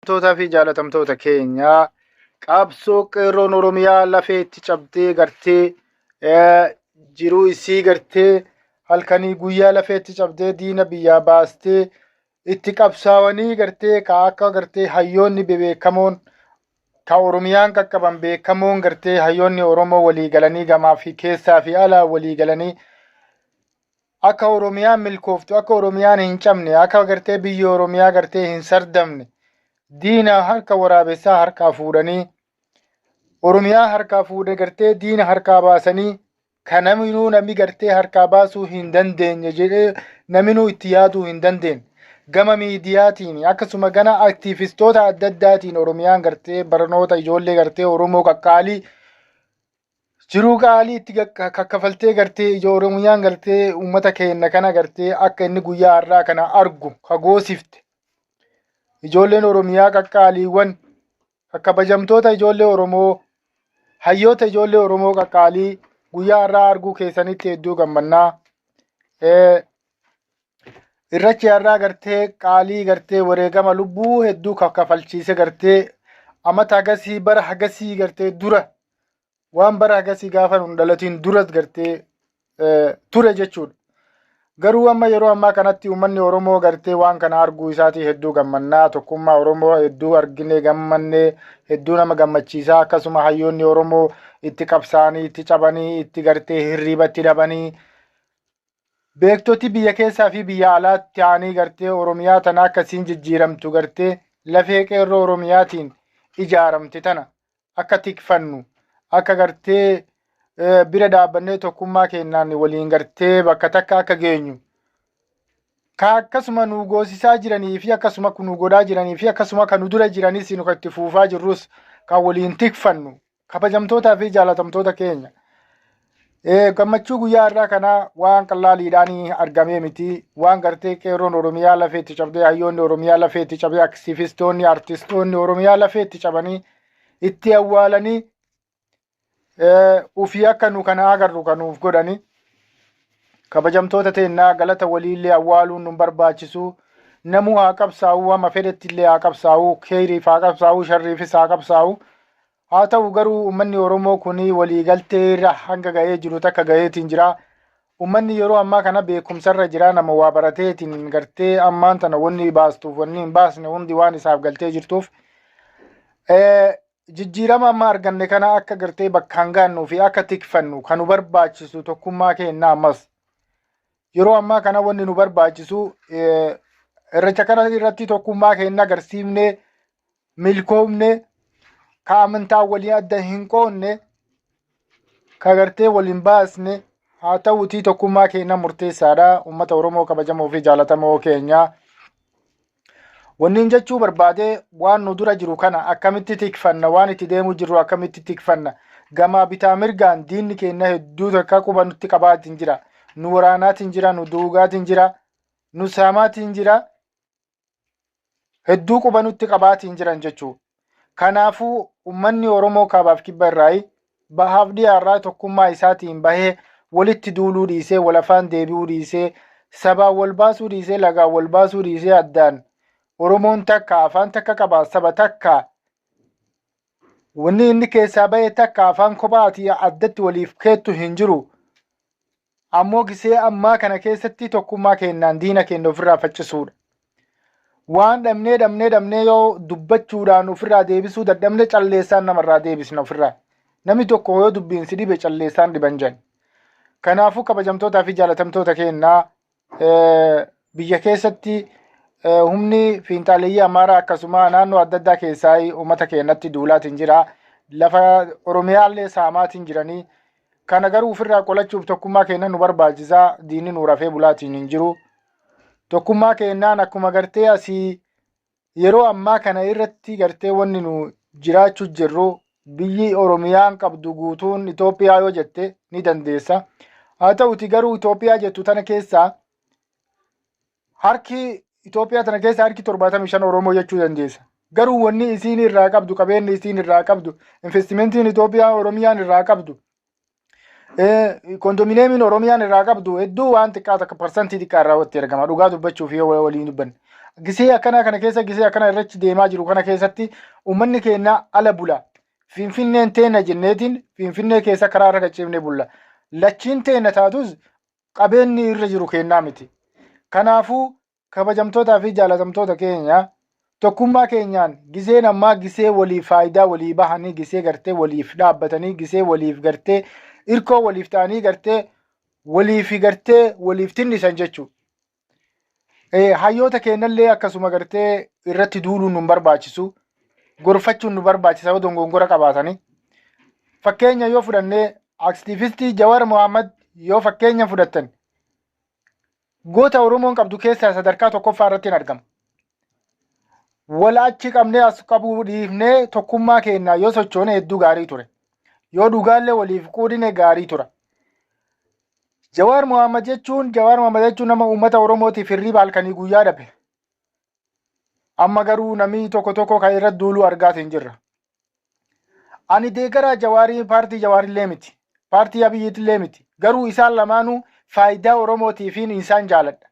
Kabajamtootaa fi jaalatamtoota keenya, qabsoo qeerroon Oromiyaa lafee itti cabdee gartee jiruu isii gartee halkanii guyyaa lafee itti cabdee diina biyyaa baastee itti qabsaawanii gartee ka akka gartee hayyoonni bebeekamoon ka Oromiyaan qaqqaban beekamoon gartee hayyoonni Oromoo walii galanii gamaa fi keessaa fi alaa walii galanii akka Oromiyaan milkooftu, akka Oromiyaan hin cabne, akka gartee biyyi Oromiyaa gartee hin sardamne, diina harka waraabessaa harkaa fuudhanii, Oromiyaa harkaa fuudhe gartee diina harkaa baasanii, ka naminuu nami gartee harkaa baasuu hin dandeenye jedhee naminuu itti yaaduu hin dandeenye. Gama miidiyaatiin akkasuma gana aktiivistoota adda addaatiin Oromiyaan gartee barnoota ijoollee gartee Oromoo qaqqaalii jiruu qaalii itti kakkafaltee gartee ija Oromiyaan gartee uummata keenya kana gartee akka inni guyyaa har'aa kana argu ka goosifte. Ijoolleen Oromiyaa qaqqaaliiwwan kakkabajamtoota ijoollee Oromoo hayyoota ijoollee Oromoo qaqqaalii guyyaa har'aa arguu keessanitti hedduu gammannaa. Irrachi har'aa gartee qaalii gartee wareegama lubbuu hedduu kakkafalchiise gartee amata hagasii bara hagasii gartee dura waan bara hagasii gaafa nun dhalatiin duras gartee ture jechuudha. Garuu amma yeroo ammaa kanatti uummanni Oromoo gartee waan kana arguu isaatii hedduu gammannaa, tokkummaa Oromoo hedduu argine gammannee, hedduu nama gammachiisaa. Akkasuma hayyoonni Oromoo itti qabsaanii itti cabanii itti gartee hirriiba itti dhabanii beektoti biyya keessaa fi biyya alaatti ta'anii gartee Oromiyaa tana akkasiin jijjiiramtu gartee lafee qeerroo Oromiyaatiin ijaaramte tana akka tikfannu, akka gartee bira dhaabbannee tokkummaa keenyaan waliin gartee bakka takka akka geenyu ka akkasuma nu goosisaa jiranii fi akkasuma nu godhaa jiranii fi akkasuma kan nu dura jiranis nu kan itti fuufaa jirrus kan waliin tikfannu. Kabajamtootaa fi jaalatamtoota keenya, gammachuu guyyaa har'aa kanaa waan qallaaliidhaan argamee miti. Waan gartee qeerroon Oromiyaa lafee itti cabdee, hayyoonni Oromiyaa lafee itti cabee, aktivistoonni, artistoonni Oromiyaa lafee itti cabanii itti awwaalanii ufii akka nu kana agarru kan nuuf godhani. Kabajamtoota teennaa, galata waliillee awwaaluun nu barbaachisu. Namuu haa qabsaa'uu, hama fedhetti illee haa qabsaa'uu, keeyriif haa qabsaa'uu, sharriifis haa qabsaa'u. Haa ta'u garuu uummanni Oromoo kun waliigaltee irra hanga ga'ee jiru takka ga'eetiin jira. Uummanni yeroo ammaa kana beekumsarra jira, nama waa barateetiin gartee ammaan tana wanni baastuuf wanni hin baasne hundi waan isaaf galtee jirtuuf jijjiirama amma arganne kana akka gartee bakkaan gaannuu fi akka tikfannu kan nu barbaachisu tokkummaa keenya ammas. Yeroo ammaa kana wanni nu barbaachisu irrecha kana irratti tokkummaa keenya agarsiifnee milkoomne, ka amantaa walii adda hin qoonne, ka gartee waliin baasne haa ta'uutii tokkummaa keenya murteessaadha. Uummata Oromoo kabajamoo fi jaalatamoo keenya. Wanni jechuu barbaade, waan nu dura jiru kana akkamitti tikfanna, waan itti deemu jirru akkamitti tikfanna? Gamaa bitaa mirgaan diinni keenya hedduu takka quba nutti qabaatiin jira. Nu waraanaatiin jira, nu duugaatiin jira, nu saamaatiin jira. Hedduu quba nutti qabaatiin jiran jechuudha. Kanaafuu uummanni Oromoo kaabaaf kibba irraayi bahaaf dhiyaarraa tokkummaa isaatiin bahee walitti duuluu dhiisee, wal afaan deebi'uu dhiisee, sabaan wal baasuu dhiisee, lagaan wal baasuu dhiisee, addaan Oromoon takka, afaan takka qaba, saba takka, wanni inni keessaa bahe takka, afaan kophaati addatti waliif keettu hin jiru. Ammoo gisee ammaa kana keessatti tokkummaa keenyaan diina keenya ofirraa faccisuudha. Waan dhabnee dhabnee dhabnee yoo dubbachuudhaan ofirraa deebisuu dadhabne, calleessaan namarraa deebisna ofirraa. Namni tokko yoo dubbiin si dhibe calleessaan dhiban jedhan. Kanaafuu kabajamtootaa fi jaalatamtoota keenyaa, biyya keessatti humni fiinxaaleeyyii Amaaraa akkasuma naannoo adda addaa keessaa uummata keenyatti duulaatiin jira. Lafa Oromiyaallee saamaatiin jiranii. Kana garuu ofirraa qolachuuf tokkummaa keenya nu barbaachisa. Diinni nu rafee bulaatiin hin jiru. Tokkummaa keenyaan akkuma gartee asii yeroo ammaa kana irratti gartee wanni nu jiraachuu jirru biyyi Oromiyaan qabdu guutuun Itoophiyaa yoo jette ni dandeessa. Haa ta'uti garuu Itoophiyaa jettu tana keessaa harki Itoophiyaa tana keessa harki 75 Oromoo jechuu dandeessa. Garuu wanni isiin irraa qabdu, qabeenyi isiin irraa qabdu, investimentiin Itoophiyaa Oromiyaan irraa qabdu, kondominiyeemiin Oromiyaan irraa qabdu hedduu waan xiqqaa takka, parsantii xiqqaa irraa walitti argama. Dhugaa dubbachuuf yoo waliin dubbanne. Gisee akkanaa kana keessa, gisee akkana irratti deemaa jiru kana keessatti uummanni keenya ala bula. Finfinneen teena jenneetiin Finfinnee keessa karaa irra qaccifnee bulla. Lachiin teena taatus qabeenyi irra jiru kennaa miti. Kanaafuu kabajamtootaa fi jaalatamtoota keenya, tokkummaa keenyaan giseen ammaa gisee waliif faayidaa walii bahanii, gisee gartee waliif dhaabbatanii, gisee waliif gartee irkoo waliif ta'anii, gartee waliif gartee waliif tinnisan jechuudha. Hayyoota keenyallee akkasuma gartee irratti duuluun nu barbaachisu, gorfachuun nu barbaachisa yoo dogongora qabaatanii. Fakkeenya yoo fudhannee, aktiivistii Jawar Mohaammed yoo fakkeenya fudhattan, goota Oromoon qabdu keessaa sadarkaa tokkoffaa irratti hin argama. Wal achi qabnee as qabuu dhiifnee tokkummaa keenya yoo sochoone hedduu gaarii ture. Yoo dhugaallee waliif quudine gaarii tura. Jawaar Mohaammed jechuun nama uummata Oromootiif hirriba halkanii guyyaa dhabe. Amma garuu namni tokko tokko kan irratti duuluu argaati hin jirra. Ani deeggaraa Jawaarii, paartii Jawaarillee miti. Paartii Abiyyiitillee miti. Garuu isaan lamaanuu faayidaa Oromootiifiin isaan jaaladha.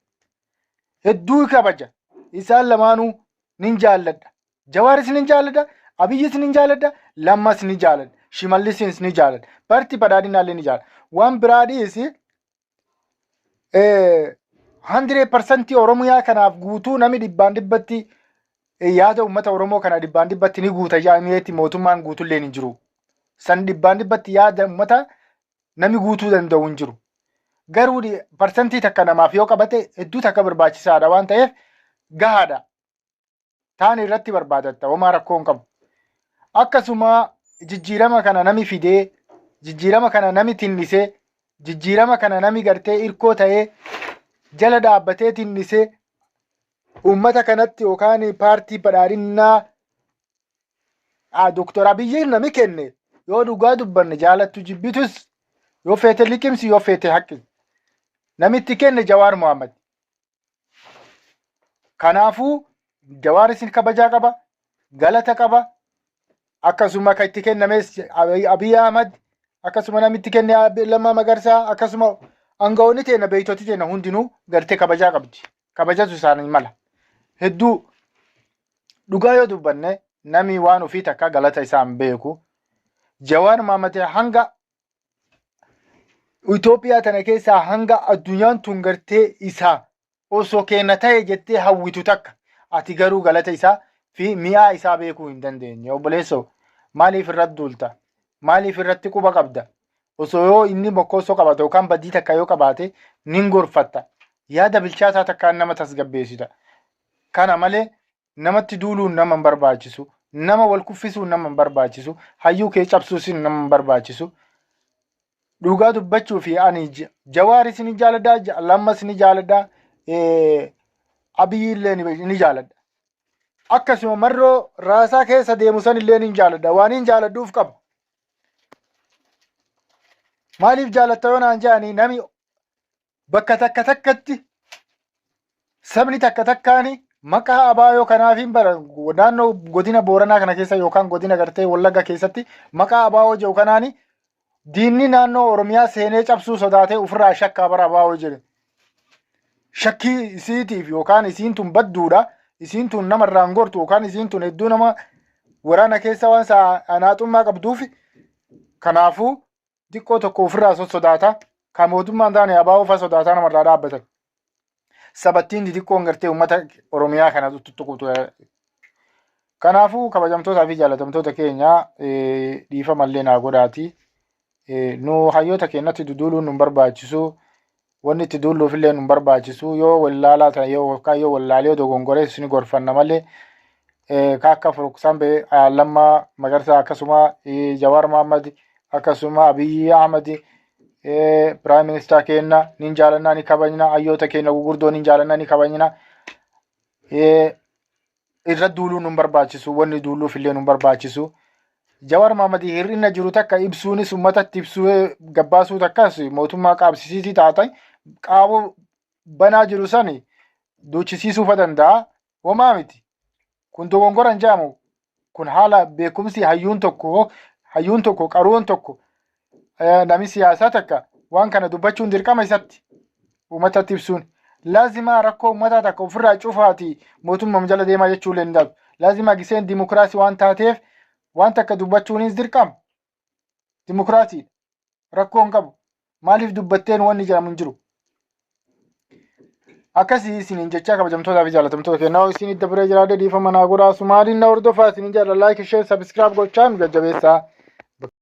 Hedduu kabaja. Isaan lamaanuu nin jaalladha. Jawaaris nin jaalladha. Abiyyis nin jaalladha. Lammas ni jaalladha. Shimallisis ni jaalladha. Paartii Badhaadhinaallee ni jaalladha. Waan biraa dhiisi, 100% Oromiyaa kanaaf guutuu namni dhibbaan dhibbatti yaada uummata Oromoo kana dhibbaan dhibbatti ni guuta jedhameeti mootummaan guutullee hin jiru. San dhibbaan dhibbatti yaada uummata namni guutuu danda'u hin jiru. Garuu parsantii takka namaaf yoo qabate hedduu takka barbaachisaadha waan ta'eef gahaadha. Taan irratti barbaadatta, homaa rakkoo hin qabu. Akkasuma jijjiirama kana nami fidee, jijjiirama kana nami tinnisee, jijjiirama kana nami gartee irkoo ta'ee jala dhaabbatee tinnisee uummata kanatti yookaan paartii Badhaadhinnaa Doktor Abiyyiin nami kenne, yoo dhugaa dubbanne, jaalattu jibbitus, yoo feete liqimsi, yoo feete haqqi, namitti kenne Jawaar Mohaammed. Kanaafuu Jawaar isin kabajaa qaba, galata qaba. Akkasuma kan itti kennames Abiy Ahmad, akkasuma namitti kenne Lammaa Magarsaa, akkasuma aangawoonni teenya, beektoti teenya hundinuu gartee kabajaa qabdi. Kabajatu isaanii mala. Hedduu dhugaa yoo dubbanne, nami waan ofii takka galata isaan beeku. Jawaar Mohaammed hanga Itoophiyaa tana keessaa, hanga addunyaan tun gartee isaa osoo kenna ta'e jettee hawwitu takka, ati garuu galata isaa fi mi'aa isaa beekuu hin dandeenye. Obboleessoo, maaliif irratti duulta? Maaliif irratti quba qabda? Osoo yoo inni mokkoosoo qabaate yookaan badii takka yoo qabaate nin gorfatta. Yaada bilchaataa takkaan nama tasgabbeessita. Kana malee namatti duuluun nama hin barbaachisu. Nama wal kuffisuun nama hin barbaachisu. Hayyuu kee cabsuus nama hin barbaachisu. Dhugaa dubbachuu fi ani Jawaaris ni jaaladha, Lammas ni jaaladha, Abiyyi illee ni jaaladha. Akkasuma Marroo raasaa keessa deemu san illee ni jaaladha. Waan hin jaaladhuuf qaba. Maaliif jaalatta yoo naan jedhanii, nami bakka takka takkatti sabni takka takkaani maqaa abaayoo kanaaf hin bara naannoo godina Booranaa kana keessa yookaan godina gartee Wallagga keessatti maqaa abaayoo jedhu kanaani diinni naannoo Oromiyaa seenee cabsuu sodaatee ofirraa shakkaa bara abaayoo jedhe. Shakkii isiitiif yookaan isiin tun badduudha, isiin tun namarraa hin gortu yookaan isiin tun hedduu nama waraana keessa waan anaaxummaa qabduuf, kanaafuu xiqqoo tokko ofirraa sossodaata. Kan mootummaan taane abaa'oo fa sodaataa namarraa dhaabbatan. Sabattiin xixiqqoon gartee uummata Oromiyaa kana tuttuquutu. Kanaafuu kabajamtootaa fi jaalatamtoota keenya, dhiifamallee naa godhaati. Nu hayyoota keenyatti duduuluun nu barbaachisu. Wanni itti duulluuf illee nu barbaachisu. Yoo wallaalaa ta'e yookaan yoo wallaalee dogongoree ni gorfanna malee, ka akka for example Lammaa Magarsaa, akkasuma Jawaar Mohammad, akkasuma Abiyyi Ahmad Prime Minister keenya ni jaalannaa, ni kabajna. Hayyoota keenya gurguddoo ni jaalannaa, ni kabajna. Irra duuluun nu barbaachisu, wanni duuluuf illee nu barbaachisu. Jawaar Mohammad hir'ina jiru takka ibsuunis, uummatatti ibsuu gabbaasuu takkas mootummaa qaabsisiitii taatan qaaboo banaa jiru sani duuchisiisuu fa danda'a. Homaa miti. Kun dogongora hin jedhamu. Kun haala beekumsi hayyuun tokko, qaruun tokko, namni siyaasaa takka waan kana dubbachuun dirqama isatti uummatatti ibsuun. Laazimaa rakkoo uummataa takka ofirraa cufaati mootummaa jala deemaa jechuu illee hin taatu. Laazimaa giseen dimokiraasii waan taateef waan takka dubbachuunis dirqama. Dimokiraasiidha. Rakkoo hin qabu. Maaliif dubbatteen wanni jedhamu hin jiru. Akkasii isiniin jechaa, kabajamtootaa fi jaalatamtoota kennaa, isin itti biree jiraadhe, dhiifama naa godhaa. Sumaaliin na hordofaa isiniin jaalladha. Like, share, subscribe gochaa nu jajjabeessaa.